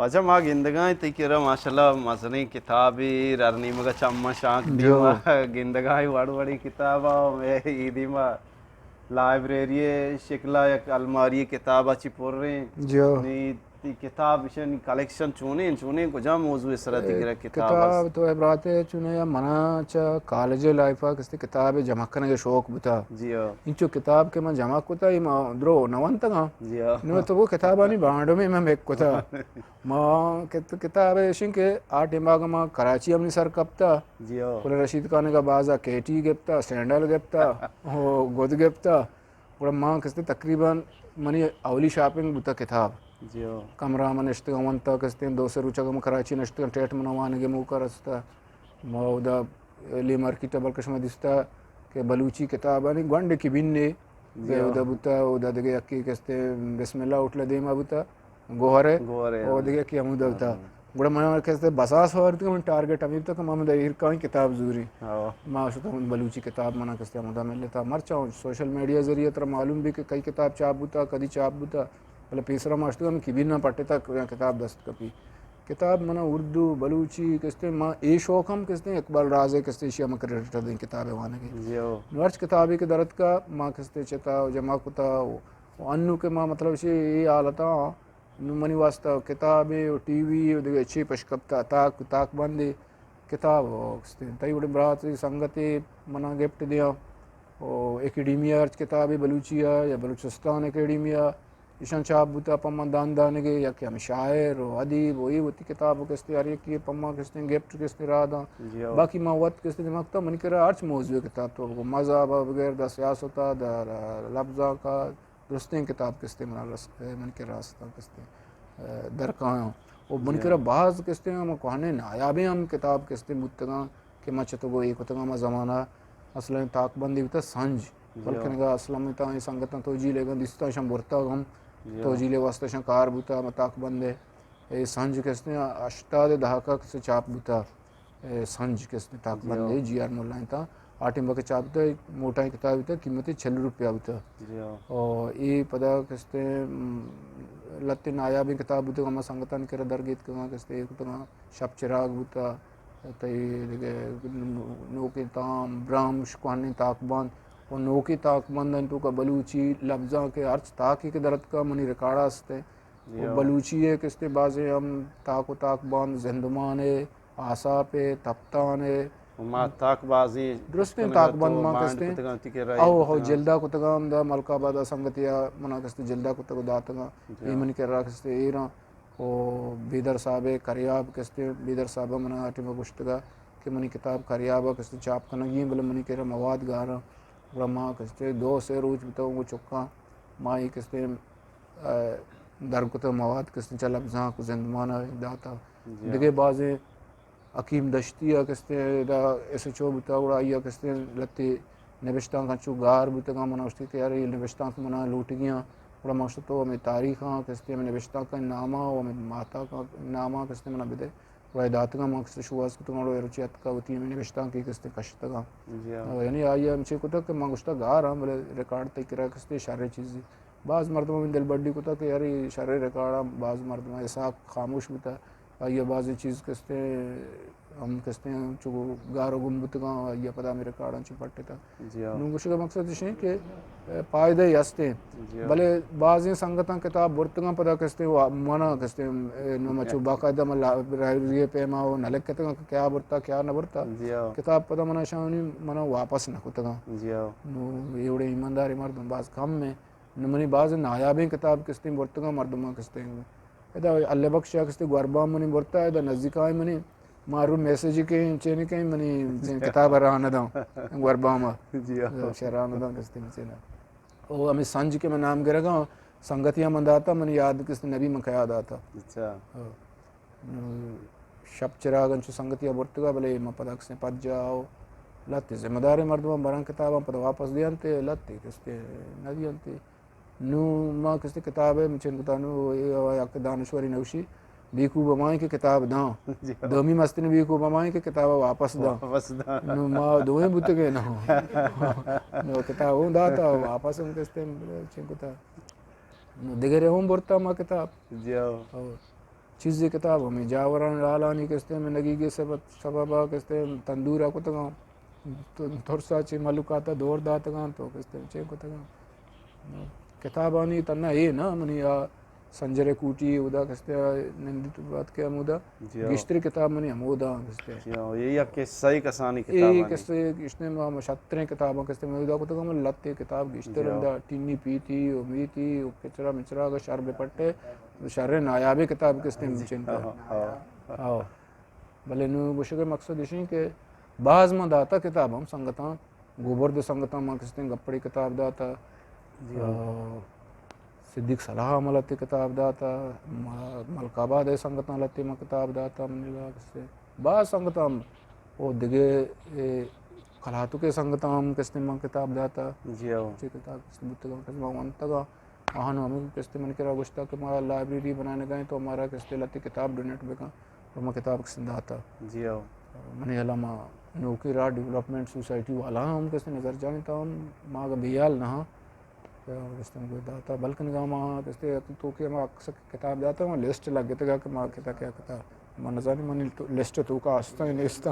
اچھا، ما گندگائیں تئی کرا ماشاءاللہ مزنیں کتابے، ہر نیمگا چماں شانک دیما گندگائیں، وڑ وڑیں کتاباں، مئے اے دیما لائبریری شکلا یک الماری کتابا چی پریں۔ جی ہو۔ نی تئی کتاب ایشانی کلیکشن چونیں، چونیں کجام موضوع سرا تئی کرا کتاب است؟ کتاب تو اے براتے چونیں، یا منا چا کالج لائفا کستے کتاب جمع کنگ شوق بوتا۔ جی ہو۔ انچو کتاب کہ من جمع کتا، اے ما درو نہ ونتگاں۔ جی ہو۔ نو تو وہ کتابانی بانڈو میں میں مک کتا۔ ما کت-، کتاب ایشیں کہ آ ٹیما کہ ما کراچی ہم نی سر کپتا۔ جی ہو۔ گل رشید خان کا بازا کیٹی گپتا، سینڈل گپتا، او گد گپتا۔ گڑا ما کستے تقریباً منی اولی شاپنگ بوتا کتاب۔ جی ہو۔ کمرہ من نشتگاں ونتا کستے دو سے روچا کہ ما کراچی نشتگاں، ٹیٹ منا وانگے موقع رستا۔ ما اودا علی مارکیٹ بلکہ شما دیستا کہ بلوچی کتابانی گونڈے کی بنے جی ہو۔ اودا بوتا، اودا دگہ یکی کستے بسم اللہ ہوٹل دیما بوتا۔ گوہر ء گوہر ء، او دگہ کہ ہمودا بوتا۔ ہاں۔ گڑا من کستے بسا سوار بوتگاں، من ٹارگٹ ہمے بوتا کہ من ہمودا ایر کائیں کتاب زوری۔ ہاں۔ ما شتاں ہمود بلوچی کتاب منا کستے ہمودا ملتا۔ مرچاں سوشل میڈیا ذریعہ ترا معلوم بی کہ کئی کتاب چاپ بوتا، کدی چاپ بوتا۔ بلے پیسرا ما شتگاں ہمے کبیرنا پٹتا کہ کتاب دست کپی۔ کتاب منا اردو، بلوچی کستے ما اے شوق ہم کستے اقبال راز ء کستے ایشی ہم کریڈٹ دیں کتاب وانگے۔ جی ہو۔ نو ہرچ کتابے کہ درتکا ما کستے چتا و جمع کتا و، و انو کہ ما مطلب شی اے حالتا نو منی واسطہ کتابے و ٹی وی و دگہ چی پش کپتا، تاک، تاک بندے کتاب و کستے۔ تئی وڑیں براتے سنگتے منا گفٹ دیاں و اکیڈیمی ء ہرچ کتابے بلوچی ء یا بلوچستان اکیڈیمی ء ایشاں چاپ بوتا پہ ما دان دانگے، یا کہ ہمے شاعر و ادیب و اے وتی کتاب و کستے ہر یکے پہ ما کستے گفٹ کستے راہ داں۔ جی ہو۔ باقی ما وت کستے دماغ تا منی کرا ہرچ موضوع کتاب تو بگو، مذہب ء بغیر دا سیاست ء دا لبزانک ء درستیں کتاب کستے منا رس-، من کے راستاں کستے، ء، درکایاں۔ و من جی۔ کرا باز کستے ہم کوہنیں نایابیں ہم کتاب کستے بوتگاں کہ ما چتو گو اے کتگاں ما زمانہ اصلاً تاک بندی بوتا سنج۔ جی۔ بلکہ نگا اصلاً تا اے سنگتاں توجیلے گا دیستاں شان برتا ہم جی۔ توجیلے واسطہ شان کار بوتا ما تاک بندے۔ اے سنج کستے ہشتاد دہکا کستے چاپ بوتا۔ اے، سنج کستے تاک جی بندے ہاں۔ جی آر ملائیں تا۔ آ ٹیم بکہ چاپ بوتا، موٹائیں کتاب بوتا، قیمت چل روپیہ بوتا۔ جی ہاں۔ او اے پدا کستے، م، لتے نایابیں کتاب بوتا، ہما سنگتانی کرا درگیت کنا کستے، ایک کتنا شپ چراغ بوتا، تئی دگہ نوکیں تام، برامش کوہنیں تاک بند، و نوکیں تاک بندن تو کا بلوچی لبزاں کے ہرچ تاکی کے درد کا منی ریکارڈ ہستے۔ جی و ہاں۔ بلوچی ہے کستے بازیں ہم تاک و تاک بند، زندمان ہے، آساپ ء، تپتان ء۔ و ما تاک بازیں درستیں تاک بند ما کستیں۔ او ہو جلدا کتگاں ہم دا ملک آباد ء سنگتی ء منا کستیں جلدا کتگ و داتگاں۔ جی۔ اے منی کرا کستیں ایراں۔ و بیدر صاحب ء کریاب کستیں، بیدر صاحب ء منا آ ٹیم ء گوشتگا کہ منی کتاب کریاب ء کستیں چاپ کنگی ایں، بلے منی کرا مواد گاراں۔ گڑا ما کستیں دو سے روچ بتگ و چکاں ما اے کستیں، ء، درکتگ مواد کستیں چہ لبزانک و زندمان ء داتا۔ جی۔ دگہ بازیں حکیم دشتی ء کستیں ادا ایس ایچ او بوتا، گڑا آئی ء کستیں لتے نبشتانک انچو گار بوتگاں، من ء گوشتی کہ یار اے نبشتانک من ء لوٹگی آں، گڑا من گوشت تو ہمے تاریخ آں کستیں ہمے نبشتانک ء نام ء و ہمے ماہتاک ء نام ء کستیں من ء بدے، گڑا اے داتگاں، من کستیں شوہاز کتگاں، گڑا اے روچی اتکا وتی ہمے نبشتانک ء کستیں کشتگاں۔ جی ہاں۔ یعنی آئی ء ہمچے کتگ کہ من گوشتا گار آں، بلے ریکارڈ تئی کرا کستیں شریں چیزے۔ باز مردماں من دلبڈی کتا کہ یار اے شریں ریکارڈ آں، باز مردماں اسحاق خاموش بوتا۔ آئی ء بازیں چیز کستیں ہم کستیں چو گار و گم بوتگاں، آئی ء پدا ہمے ریکارڈاں چہ پٹتگ۔ جی ہاں۔ نوں گوشگ ء مقصد اش انت کہ، ء، پائدہ ء ہستیں۔ جی ہاں۔ بلے بازیں سنگتاں کتاب برتگاں پدا کستیں وا-، منا کستیں، ء، نوں ما چو باقاعدہ ما لائبریری ء پیما و نہ لکتگاں کہ کیا برتا، کیا نہ برتا۔ جی ہاں۔ کتاب پدا منا شانی منا واپس نہ کتگاں۔ جی ہاں۔ نوں اے وڑیں ایمانداریں مردم باز کم ہیں۔ نوں منی باز نایابیں کتاب کستیں برتگاں مردماں کستیں۔ ادا اللہ بخش ء کستیں گوربام منی برتا، ادا نزیکائیں منی، ما رو میسج کیں، چین کیں منی کتاب راہ نہ داں، گوربام ء۔ جی ہاں۔ شہ راہ نہ داں کستیں چین۔ او ہمیں سنج کے من نام گرگاں، سنگتی ہم من داتا، منی یاد کستیں نبی من کیا داتا۔ اچھا۔ ہاں۔ نوں شپ چراگ انچو سنگتی ء برتگا، بلے ما پدا کسیں پجا و لہتے ذمہ داریں مردماں براں کتاباں پدا واپس دیانتے، لہتے کستے نہ دیانتے۔ نوں ما کستے کتاب ء مچن کتا، نوں اے یک دانشوری نوشی، بیکوب ہمائیں کہ کتاب داں۔ جی ہاں۔ دومی مستن بیکوب ہمائیں کہ کتاب واپس داں۔ واپس داں۔ نوں ما دوئیں بوتگے نہ ہوں۔ نوں کتاب ہوں داتا، واپس ہم کستے چن کتا۔ نوں دگرے ہوں برتا ما کتاب۔ جی ہاں۔ اور چیزے کتاب ہمیں جاوران لالانی کستے میں نگیگے سبب، سببا کستے تندورا کتگاں، تو ترسا چے ملکاتا دور داتگاں تو کستے چے کتگاں۔ کتابانی تنہا اے نا منی آ سنجر کوٹی اودا کستے نندی تو بات کے ہمودا جی ہاں۔ گیشتر کتاب منی ہمودا کستے۔ جی ہاں، یہ یک قصہ ہی کسانی اے کتابانی۔ کستے گیشتر ما شتریں کتاباں کستے میں اودا کتگاں من لتے کتاب گیشتر جی ہاں۔ ہمدا ٹینی پیتی و میتی و کچرا مچرا اگر شر بپٹے شر نایابیں کتاب کستے جی، من چنتا۔ ہاں، ہاں۔ ہاں۔ بلے نوں گوشگ ءِ مقصد ایش انت کہ باز من داتا کتاب ہم سنگتاں، گوبرد سنگتاں من کستیں گپڑی کتاب داتا، جی ہاں۔ آ، صدیق صلاح ہم لتے کتاب داتا، م-، ملک آباد ءِ سنگتاں لتے من کتاب داتا، من کستے باز سنگتاں ہم او دگہ اے کلاتک ءِ سنگتاں ہم کستیں من کتاب داتا، جی ہاں۔ چے کتاب کستے بوتگاں، کستے من ونتگاں۔ آہاں ہمے کستے من کرا گوشتا کہ ما لائبریری بنانے گئے تو ہمارا کستے لتے کتاب ڈونیٹ بکن۔ و ما کتاب کستے داتا۔ جی ہو۔ منی ہیالا ما نوکی راہ ڈیولپمنٹ سوسائٹی والا ہم کستے نظر جانی تا ہم ما اگا بے حال نہ ہاں۔ کستے ہم کوئی داتا بلکن گا ما کستے تو کہ ما اکثر کتاب داتا ہم لسٹ لگتگا کہ ما کتا کیا کتا۔ ما نزانی منی تو لسٹ تو کا ہستا ہی نیستا۔